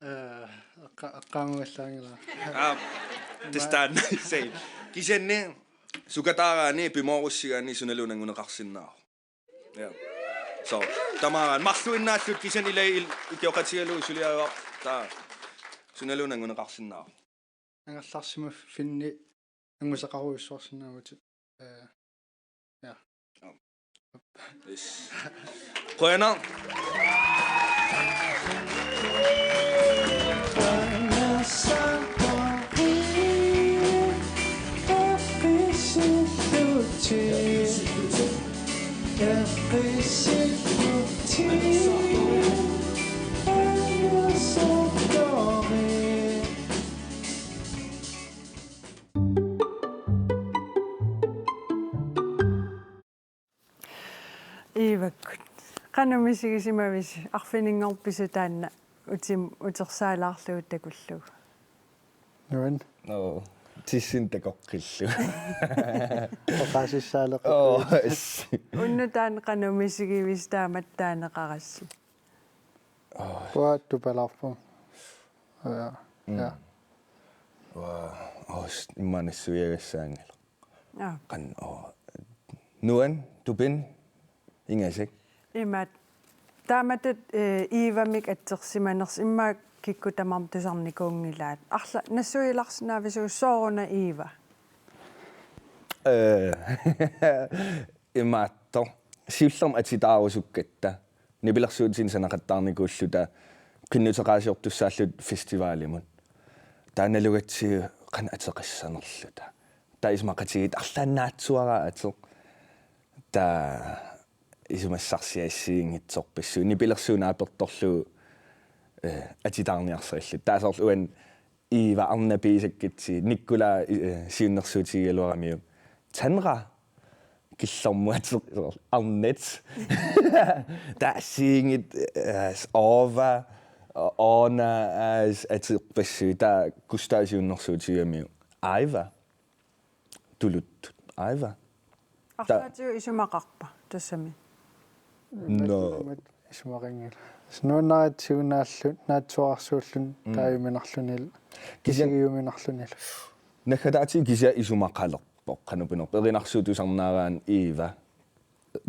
Eh, eqqa-, eqqaamuallaanngilaq. Aa, tassa taanna. Kisianni sukataaraanni pimoorussigaanni sunaluunniit annguneqarsinnaavoq. Ja. So, tamaanga marluinnaalluta kisianni ilai il-, ikioqatigalugu suliarivarput, taava sunaluunniit annguneqarsinnaavoq. Angerlarsimaffinni angusaqarujussuarsinnaavutit. Eh, ja. Yes. Qujanaq. Iivakkut. Qanoq misigisimavisi, arfininngorpisu taanna utim-, utersaalaarlugu takullugu? Nuann. Nå, tissin takoqqillu. Oqaasissaaleqi. Åh, assi. Unnuk taanna qanoq misigivisi taamatut taaneqarassi? Uanga tupalaarpunga. Ja. Mm. Ja. Uanga, åh, s-, immaqa nassuiagassaanngilaq. Aa. Qan-, åh, nuann, tupin, ingasak. Imaat. Taamatut, eh, Iivamik atsersimanersoq immaqa kikkut tamarmik tusarnikuunngilaat. Arla-, nassuialarsinnaavisiuk sooruna Iiva? Eh, imaattoq. Siullermik atitaarusukkatta. Nipilersuutinik sanaqattaarnikuulluta qinnuteqaasiortussaalluta festivalimut. Taanna nalugatsigu qanoq ateqassanerluta. Taava isumaqatigiit arlaannaatsuaraa ateq. Taava isumassarsiassiinngitsorpassuit. Nipilersuut naapertorlugu, eh, atitaarniarsarilluta. Taava soorlu uani Iiva arnat pigisakkatsigu, Nikolai, eh, siunnersuutigigaluaramiuk. Tanra killormut ateq, arnat. Taava assigiinngitsut, eh, Ova, Ona, eh, aterpassuit, taava Gustav siunnersuutigigamiuk. Aiva. Tuluttut. Aiva. Arlaatigut isumaqarpa tassami? Nå. Isumaqanngilaq. Nuannaritsigu naallu-, naatsuararsuulluni. Mm. Taajuminarlunilu. Kisianni isigiuminarlunilu. Naggataatigut kisianni isumaqalerpoq, qanoq pinerpoq. Erinarsuup tusarnaaraanni Iiva.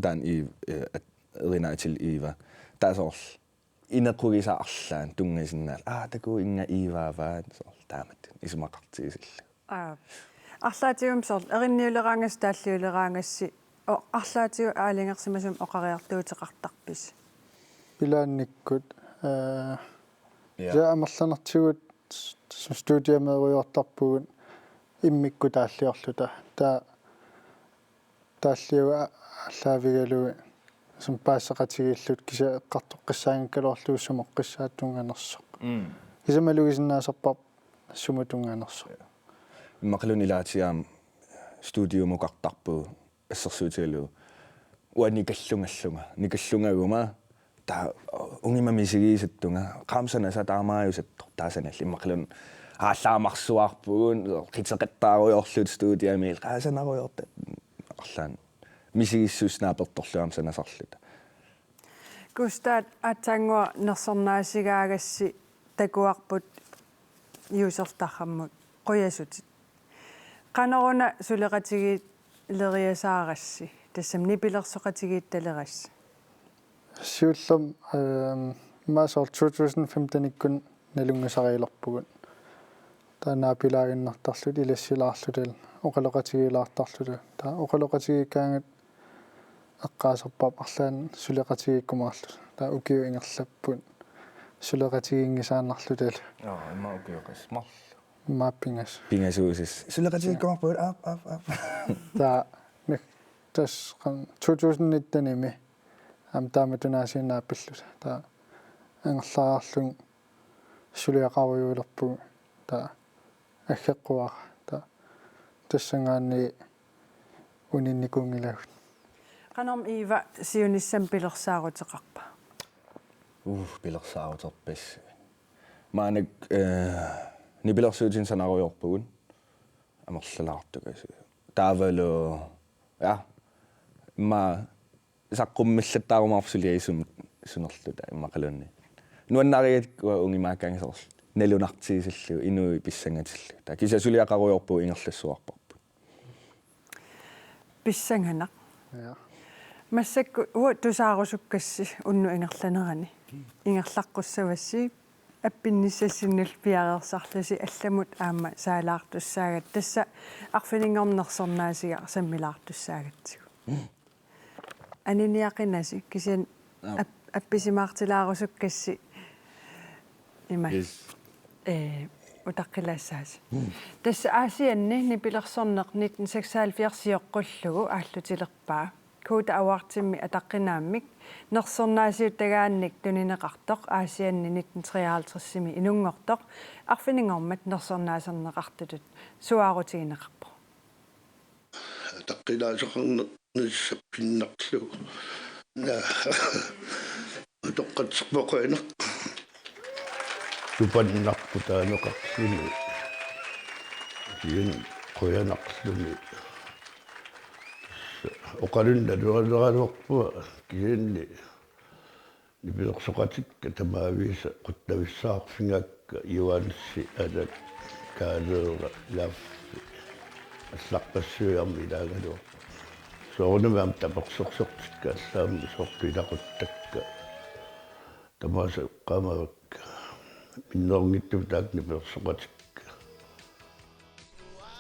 Taanna Iiv-, eh, at-, erinaatillu Iiva. Taava soorlu inequgisat arlaat tunngasinnaallugit. Aa, takuuk inga Iivaavaat, soorlu taamatut isumaqartigisillugu. Aa. Arlaatigummi soorlu erinniuleraangassi, taalliuleraangassi, o-, arlaatigut aalajangersimasumik oqariartuuteqartarpisi? Ilaannikkut, eh, ja, kisianni amerlanertigut s-, s-, studiemeerujoortarpugut immikkut taalliorluta. Taava taalliagut a-, aallaavigalugit sumi paasisaqatigiilluta kisianni eqqartoqqissaanngikkaluarlugu sumoqqissaata tunnganersoq. Mm. Kisianni malugisinnaasarparput sumut tunnganersoq. Immaqaluunniit ilaatigut aamma studiumukartarpugut assersuutigalugu. Uanga nikallungallunga. Nikallungaguma taava ungimma misigisattunga. Qaammat sanasaq taamaajusattoq taava sanallugu. Immaqaluunniit aallaamarsuarpugut, qiteqattaarujoorluta studiami, qaa sanarujoorta. Arlaannik misigissuseq naapertorlugu aamma sanasarluta. Gustav, aatsaannguaq nersornaasigaagassi takuarput Juuserlu Tarrammut qujasutit. Qanoruna suleqatigiileriasaarassi, tassami nipilersoqatigiittalerassi? Siullermik, ehm, immaqa soorlu to tusind femten-ikkut nalunngisarilerpugut. Taava naapilaaginnartarluta, ilassilaarluta, oqaloqatigiilaartarluta. Taava oqaloqatigiikkaangat eqqaasarparput arlaannik suleqatigiikkumaarluta. Taava ukiut ingerlapput suleqatiginngisaannarlutalu. Joo, immaqa ukioqassarlu. Immaqa pingasut. Pingasuusut. Suleqatigiikkumaarpugut, aap, aap, aap. Taava, ne-, tassa qan-, to tusind nitten-imi. Aamma taamatut aasiit naapilluta. Taava angerlariarlugit suliaqarujuulerpugut, taava aggeqquara, taava tassanngaanniit uninnikuunngilagut. Qanormi Iiva siunissami pilersaaruteqarpa? Uh, pilersaaruterpassuit. Maannakkut, eh, nipilersuutinik sanarujoorpugut. Amerlalaartukkasik. Taavalu, ja, immaqa saqqummillattaarumaarpoq suliassumik sunerluta immaqaluunniit. Nuannarigakkit uanga ungimaakkaangat soorlu nalunartigissallugu, inuit pissangatillugu. Taava kisianni suliaqarujoorpugut, ingerlassuarparput. Pissanganaq. Ja. Massakkut uanga tusaarusukkassi unnuk ingerlanerani. Ingerlaqqussavassi, appinnissassinnullu piareersarlusi, allamut aamma saalaartussaagatta. Tassa arfininngornersornaasiga sammilaartussaagatsigu. Aniniaqinasi kisianni, aap, app-, appisimaartilaarusukkassi ima. Yes. Ee, utaqqilaassaasi. Mm. Tassa Aasianni nipilersorneq nitten seksoghalvfjerds sioqqullugu aallutilerpaa. Koda Awardimmi ataqqinaammik nersornaasiutagaannik tunineqartoq Aasianni nitten treoghalvtredsimi inunngortoq arfininngormat nersornaaserneqartutut suaarutigineqarpoq. Ataqqinaasoqarnissaq pinnarlugu. Naa. Utoqqatserpoq, qujanaq. Tupannarpoq taaneqarluni. Kisianni qujanarluni. Oqalunnaluaraluarpunga kisianni. Nipilersoqatikka tamaviisa qutnavissaarfigaakka Juaansi, Alak, Kaaleera, Laaffi allarpassuit aamma ilaagaluarput. Soorunami aamma tapersersortikka allaammi soorlu ilaquttakka. Tamaasa eqqaamavakka. Minnerunngitsumik taakku nipilersoqatikka.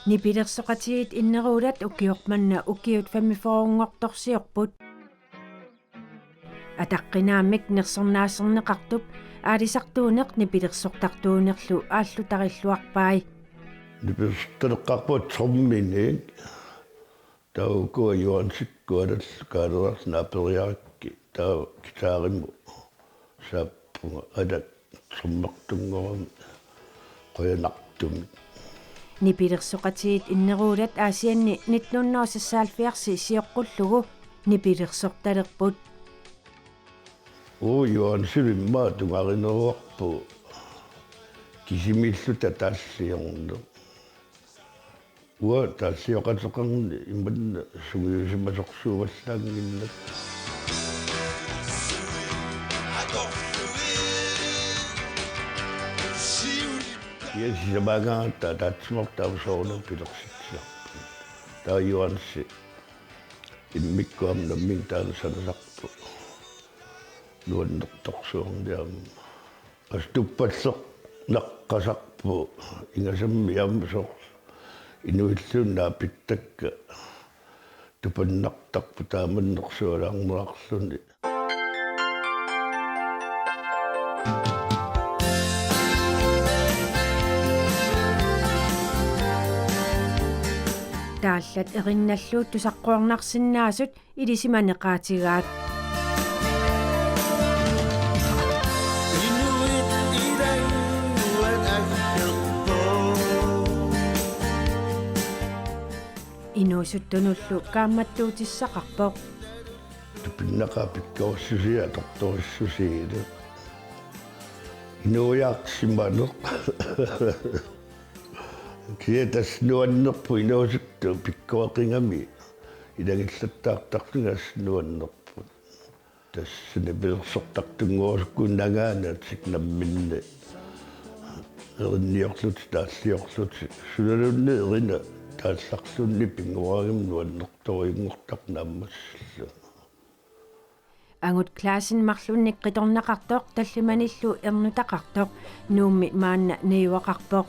Nipilersoqatigiit inneruulat ukioq manna ukiut femogfyrrenngortorsiorput. Ataqqinaammik nersornaaserneqartup aalisartuuneq nipilersortartuunerlu aallutarilluarpai. Nipilersortaleqqaarpunga tromminik. Taava ukua Juaansikkut Alallu Kaaleerarlu naaperiarakkit. Taava guitarimut saappunga, Alak trommertunngorami qujanartumik. Nipilersoqatigiit inneruulat Aasianni nitten hundrede og seksoghalvfjerds sioqqullugu nipilersortalerput. Uu, Juaansillu immaqa tungarineruarpugut kisimiilluta taalliorneq. Uanga taallioqateqarneq imanna sungiusimasorsuuvallaannginnakku. Ja sisamaagaangatta ataatsimoortoq taava soorunami pilersitsisarpoq. Taava Juaansi immikkut aamma nammineq taanna sanasarpoq. Nuannertorsuarniarmi. Assut tuppallernaqqasarpoq ingasammik aamma soorlu. Inuillu naapittakka tupannartarput taamannersualaarnerarluni. Taallat erinnallu tusaqquarnarsinnaasut ilisimaneqaatigaat. Inuit ilannguat aggerpoq. Inuusuttunullu kaammattuutissaqarpoq. Tupinnaqaaq pikkorissusia atortorissusiilu. Inuiaarsimaneq. Kisianni tassa nuannerpoq inuusuttut pikkoreqigami. Ilagillattaartarfigassaq nuannerpoq. Tassani pilersortartunngorusukkut nangaannatik namminneq. Erinniorlutik, taalliorlutik. Sunaluunniit erinat taallarluunniit pinnguarigami nuannertorujunngortarpoq naammassillugu. Angut Clausen marlunnik qitornaqartoq tallimanillu ernutaqartoq Nuummi maanna najugaqarpoq.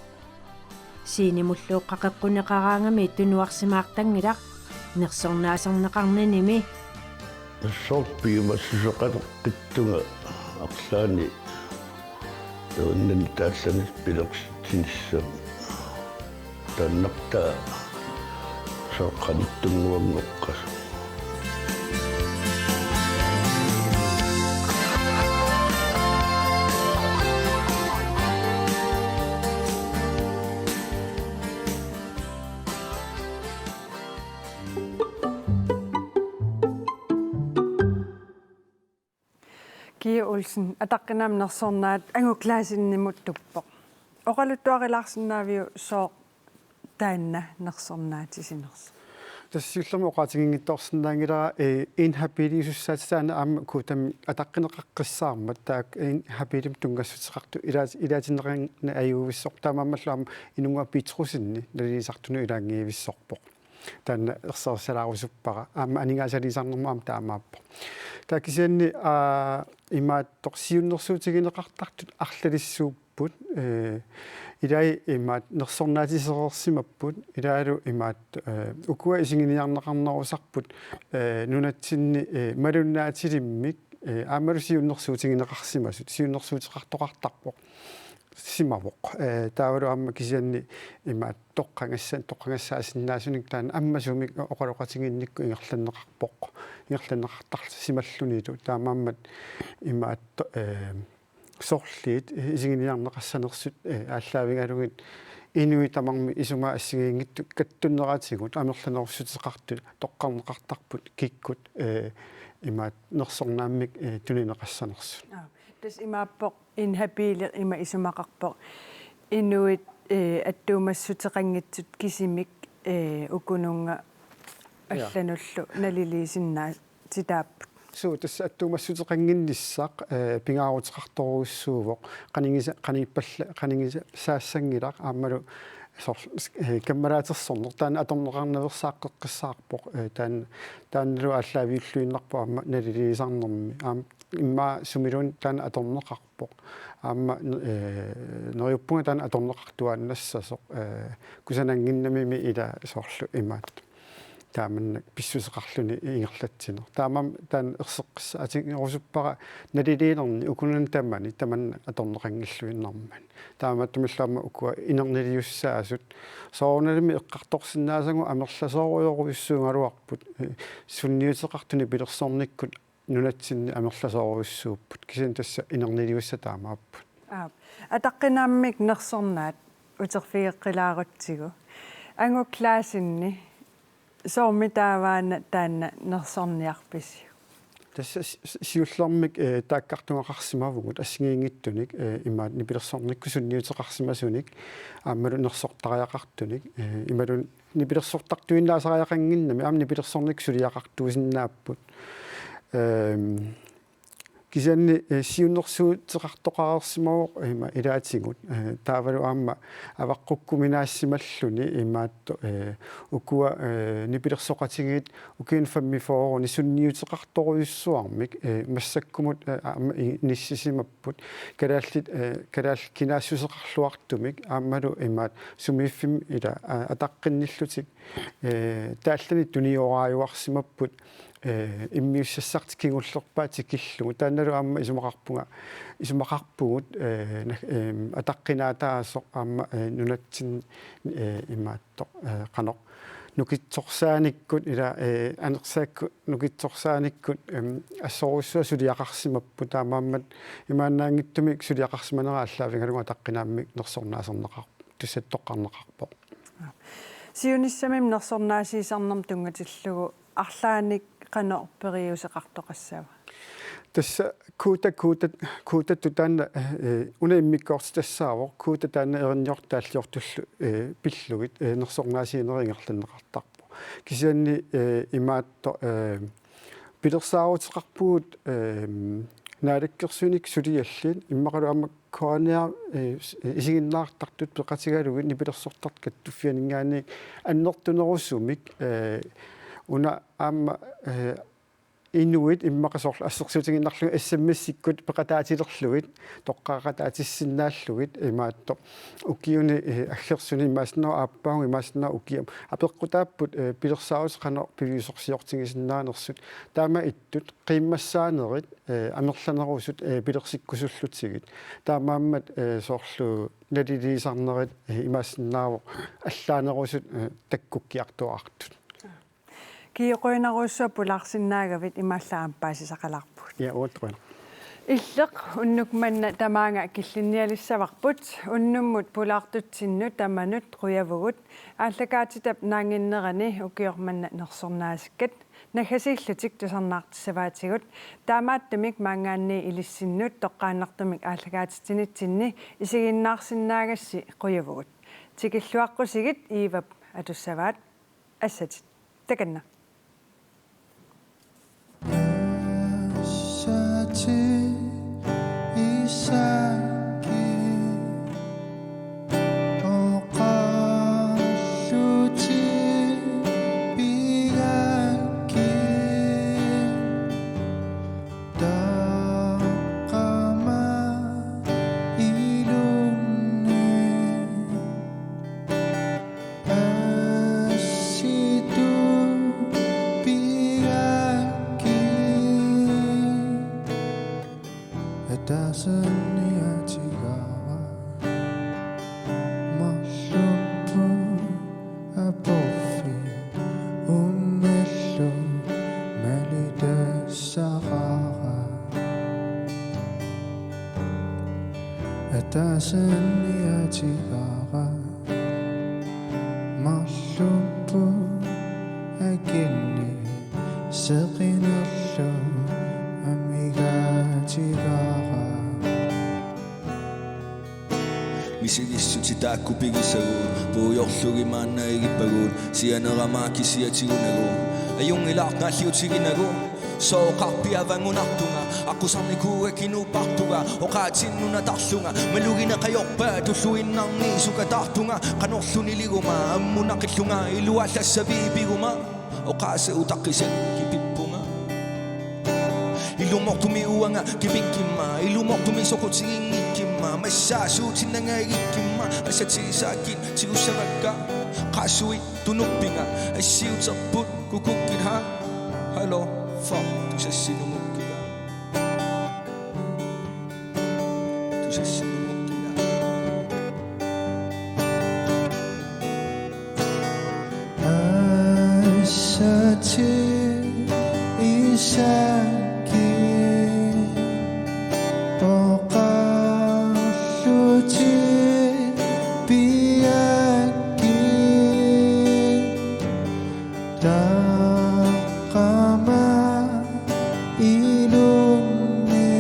Scenemullu qaqeqquneqaraangami tunuarsimaartanngilaq nersornaaserneqarninimi. Soorlu piumassuseqaleqqittunga arlaanni erinani taallanit pilersitsinissami. Taannartaa soorlu qanittunnguanngoqqasoq. Kia Olsen, ataqqinaammik nersornaat Anguk Claessenimuttuppoq. Oqaluttuarilaarsinnaaviuk sooq taanna nersornaatisinersoq? Tassa siullermik oqaatiginngitsoorsinnaanngilara, eh, inhabiliusussaatitaani aamma Guutamik ataqqineqaqqissaarmat, taakku inhabilimik tunngassuteqartut ilaa-, ilaatinneqarneq ajuvissoq, taamaammallu aamma Inunguaq Petrusseni nalilisartunut ilaanngivissorpoq. Taanna erserissalaarusuppara. Aamma aningaasaliisarnermut aamma taamaappoq. Taava kisianni, aa, imaattoq siunnersuutigineqartartut arlalissuupput, eh, ilai imaattoq nersornaatisereersimapput, ilaalu imaattoq, eh, ukua isiginiarneqarnerusarput, eh, nunatsinni, eh, malunnaatilimmik, eh, aammalu siunnersuutigineqarsimasut, siunnersuuteqartoqartarpoq. Simavoq. Eh, taavalu aamma kisianni imaattoq toqqagassat, toqqagassaasinnaasunik taanna ammasumik oqaloqatigiinnikkut ingerlanneqarpoq. Ingerlanneqartarsimallunilu. Taamaammat imaattoq, eh, sorliit, eh, isiginiarneqassanersut, eh, aallaavigalugit inuit tamarmik isumaat assigiinngitsut kattunneratigut amerlanerussuteqartut toqqarneqartarput kikkut, eh, imaattoq nersornaammik, eh, tunineqassanersut. Aa, tassa imaappoq inhabili ima isumaqarpoq inuit, eh, attuumassuteqanngitsut kisimik, eh, ukununnga Ja. allanullu naliliisinnaatitaapput. Suu, tassa attuumassuteqannginnissaq, eh, pingaaruteqartorujussuuvoq, qanigisa-, qanigippalla-, qanigisaassanngilaq aammalu soorlu, eh, kammalaatersorneq taanna atorneqarnaveersaaqqeqqissaarpoq, eh, taanna, taannalu aallaaviulluinnarpoq aamma naliliisarnermi. Aamma immaqa sumiluunniit taanna atorneqarpoq. Aamma, eh, neriuppunga taanna atorneqartuaannassasoq, eh, kusanannginnamimi ila soorlu imaattoq taamannak pissuseqarluni ingerlatsineq. Taamaammat taanna erseqqissaatigerusuppara naliliinerni ukunani tamani, tamanna atorneqanngilluinnarmat. Taamaattumillu aamma ukua inerniliussaasut. Soorunalimi eqqartorsinnaasagut amerlasoorujorujussuugaluarput, eh, sunniuteqartut nipilersornikkut nunatsinni amerlasoorujussuupput. Kisianni tassa inerniliussat taamaapput. Aap. Ataqqinaammik nersornaat uterfigeqqilaarutsigu. Anguk Claesseni, soormi taavaana taanna nersorniarpisiuk? Tassa si-, si-, siullermik, eh, taakkartugaqarsimavugut assigiinngitsunik, eh, imaattoq nipilersornikkut sunniuteqarsimasunik, aammalu nersortariaqartunik, eh, imaluunniit nipilersortartuinnaasariaqannginnami aamma nipilersornikkut suliaqartuusinnaapput. Ehm, kisianni, eh, siunnersuuteqartoqareersimavoq ima ilaatigut, eh, taavalu aamma avaqqukkuminaassimalluni imaattoq, eh, ukua, eh, nipilersoqatigiit ukiuni femogfyrreni sunniuteqartorujussuarmik, eh, massakkumut, eh, aamma i-, inissisimapput kalaallit, eh, kalaallit kinaassuseqarluartumik aammalu imaattoq sumiiffimmi ila, a-, ataqqinnillutik, eh, taallanik tunioraajuarsimapput, eh, immiussassartik kingullerpaat tikillugu. Taannalu aamma isumaqarpunga, isumaqarpugut, eh, na-, em, ataqqinaataasoq aamma, eh, nunatsinni, eh, imaattoq, eh, qanoq nukitsorsaanikkut ila, eh, anersaakkut nukitsorsaanikkut, em, assorujussuaq suliaqarsimapput, taamaammat imaannaanngitsumik suliaqarsimanera aallaavigalugu ataqqinaammik nersornaaserneqarpoq, tassa toqqarneqarpoq. Siunissami nersornaasiisarnermut tunngatillugu arlaannik qanoq periuseqartoqassava? Tassa Guuta, Guuta, Guuta taanna, eh, una immikkoortitassaavoq, Guuta taanna erinniortaalliortullu, eh, pillugit, eh, nersornaasiinerit ingerlanneqartarpoq. Kisianni, eh, imaattoq, eh, pilersaaruteqarpugut, eh, naalakkersuinik suliallit, immaqalu aamma K N R, eh, s-, eh, isiginnaartartut peqatigalugit nipilersortartut kattuffianinngaanniit annertunerusumik, eh, una aamma, eh, inuit immaqa soorlu assersuutigiinnarlugit S M S-ikkut peqataatilerlugit, toqqaaqataatissinnaallugit, imaattoq ukiuni, eh, aggersuni imaassinnaavoq aappaagu imaassinnaavoq ukiamut apeqqutaapput, eh, pilersaarutit qanoq piviusorsiortigisinnaanersut. Taama ittut qiimmassaanerit, eh, amerlanerusut, eh, pilersikkusullutigit. Taamaammat, eh, soorlu naliliisarnerit, eh, imaassinnaavoq allaanerusut, eh, takkukkiartuartut. Kia, qujanarujussuaq pulaarsinnaagavit, imaallaat aamma paasisaqalaarpugut. Ja, uagut qujanaq. Illeq unnuk manna tamaanga killinnialissavarput, unnummut pulaartutsinnut tamanut qujavugut. Aallakaatitap naannginnerani ukioq manna nersornaasikkat naggasiillutik tusarnaartissavaatigut. Taamaattumik maanngaanniit ilissinnut toqqaannartumik aallakaatitsinitsinni isiginnaarsinnaagassi qujavugut. Tikilluaqqusigit Iivap atussavaat. Assatit. Takanna. Assatit, Isakki, oqallutit pigakkit, taqqama ilumni. Assitut pigakkit, ataaseq niaatigaara, marlupput aporfik ummillu malitassaraara. Ataaseq niaatigaara, marlupput akinneq seqinerlu amigaatigaara. Misigissutit taakku pigisagut, puigorlugit maanna igippagut, sianerama kisiatiginagu, ajunngilaartoq naalliutiginagu. Sooqarpiaq avangunartunga, aqqusarnikuuga kinuuppartunga, oqaatsinnut natarlunga, malugineq ajorpaat tulluinnarniit sukataartunga, qanorlu niliguma ammunaqillunga, iluallassavit piguma, oqaaseq utaqqisat kipippunga. Ilumoortumik uanga kipikkimma, ilumoortumik soqutiginngikkimma, massaasuutinnanga igikkimma, assatit Isakkit tigussavakka, qaasuit tunuppinga, assiuterput kukukkit ha. Hallo, far, tusassinumukkiga. Tusassinumukkiga. Assatit Isakki, oqallutit pigakkit, taqqama ilumni.